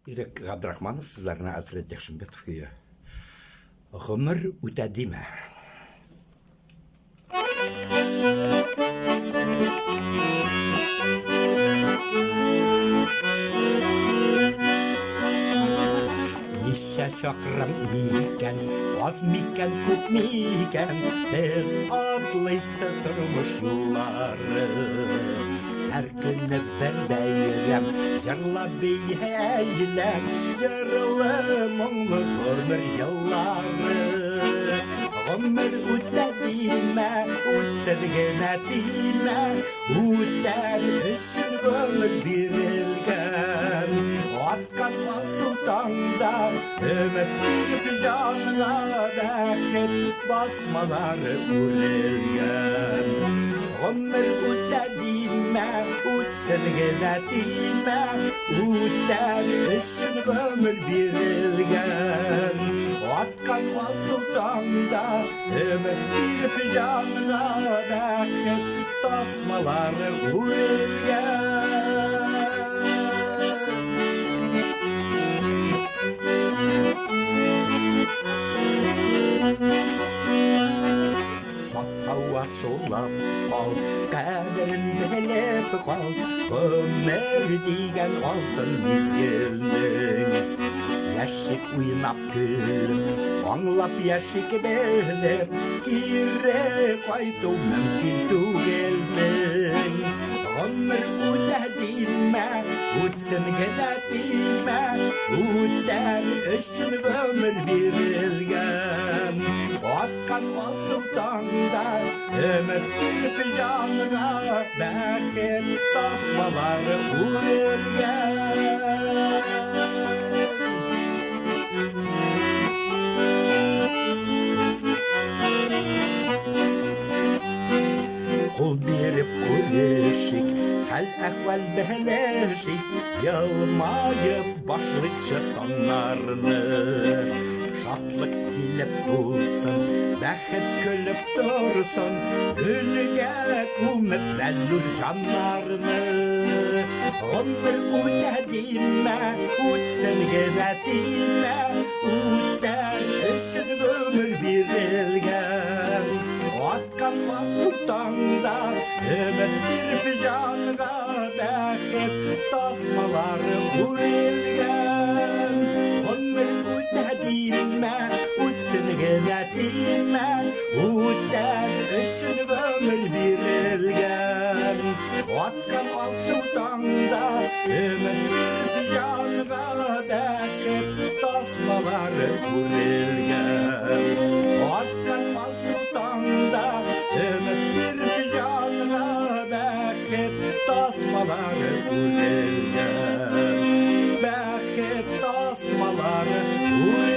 Ирек Габдрахманов сүзләренә Альфред Яхшимбетов көе. Гомер үтә димә. Ничә чакрым икән, аз микән, күп микән, без атлыйсы тормыш юллары. Һәр көнне бер бәйрәм, җырлап биеләм, җырлы моңлы гомер еллары. Гомер үтә димә, үтсен генә димә, үтәр өчен гомер бирелгән. Аткан алсу таңда өмет биреп җанга бәхет басмалары үрелгән. Гомер үтә димә, үтсен генә димә, үтәр өчен гомер бирелгән. Аткан алсу таңда өмет биреп җанга бәхет тасмалары үрелгән. Саф һава сулап ал, кадерен белеп кал, гомер дигән алтын мизгелнең. Яшик уйнап көлеп, аңлап яшик белеп, кире кайту мөмкин түгелнең. Гомер үтә димә, үтсен генә димә, үтәр өчен гомер бирелгән. Аткан алсу таңда өмет биреп җанга бәхет тасмалары үрелгән. Кул биреп күрешик, хәл-әхвәл белешик, елмаеп башлыйкчы таңнарны. Шатлык килеп тулсын, бәхет көлеп торсын, гөлгә күмеп бәллүр җаннарны. Гомер үтә димә, үтсен генә димә, үтәр өчен гомер бирелгән. Аткан алсу таңда өмет биреп җанга бәхет тасмалары үрелгән. Гомер үтә димә, үтсен генә димә, үтәр өчен гомер бирелгән. Аткан алсу таңда өмет биреп җанга бәхет тасмалары үрелгән. Аткан алсу таңда өмет биреп җанга бәхет тасмалары үрелгән. Бәхет тасмалары үрелгән.